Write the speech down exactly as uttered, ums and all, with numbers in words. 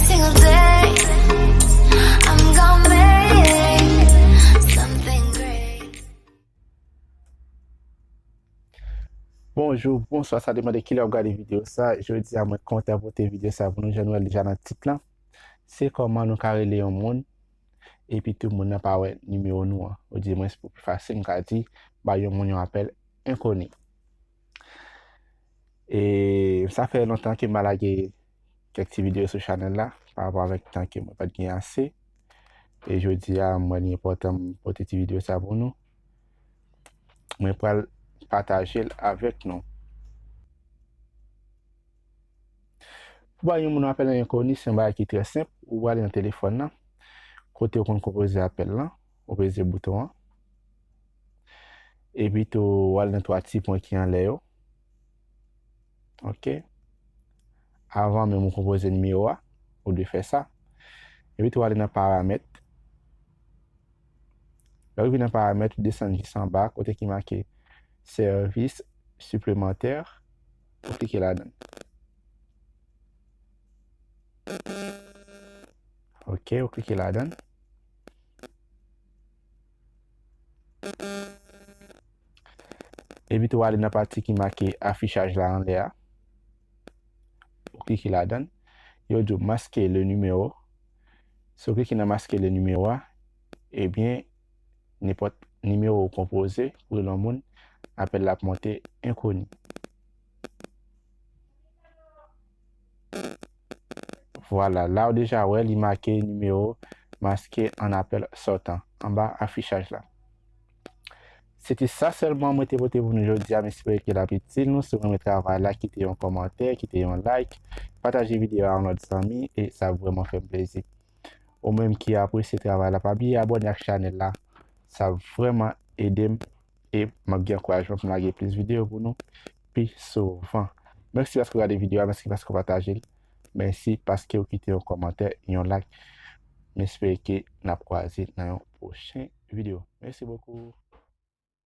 Single day, I'm gonna make something great. Bonjou, bonswa, sa depann de kilè w ap gade videyo sa. Jodi a mwen kontan pote videyo sa pou nou, jan nou wè l deja nan tit lan. Se kòman nou ka rele yon moun epi tou moun nan pa wè nimewo nou an. Ou di mwens pou pi fasil, m ka di, bay yon moun yon apèl enkoni. E sa fè lontan ke m pa lage kèk ti videyo sou chanèl la pa rapò avèk tan ke mwen pa t gen ase. E jodi a, m wè li enpòtan m pote ti videyo sa pou nou. Mwen pral pataje l avèk nou. Pou bay yon moun apèl enkoni, se yon bagay ki trè senp. Ou prale nan telefòn nan, kote ou konn konpoze apèl lan, ou peze bouton an. Epi tou, ou al nan twa ti pwen ki anlè yo. Ok. Avan menm ou konpoze nimewo a, ou dwe fè sa. Epi tou, ou ale nan paramèt. Lè ou rive nan paramèt, ou desann jis anba, kote ki make sèvis siplemantè, ou klike ladan l. Ok, ou klike ladan l. Epi tou, ou ale nan pati ki make afichaj la anlè a. Ou klike ladan l. Yo di w maske le numéro. Si w klike nan maske le numéro a, ebyen, nenpòt nimewo ou konpoze pou rele yon moun, apèl la ap monte enkoni. Vwala, la ou deja wè li make nimewo maske an apèl sòtan anba afichaj la. Se te sa sèlman mwen te pote pou nou jodi a, m espere ke l ap itil nou. Si w renmen travay la, kite yon kòmantè, kite yon like, pataje videyo a yon lòt zanmi, e sa ap vrèman fè m plezi. Ou menm ki apresye travay la, pa bliye abòne ak chanèl la. Sa ap vrèman ede m e m ap gen ankourajman pou m lage plis videyo pou nou pi souvan. Mèsi paske w gade videyo a, mèsi paske w pataje l, mèsi paske w kite yon kòmantè, yon like. M espere ke n ap kwaze nan yon pwochen videyo. Mèsi bokou.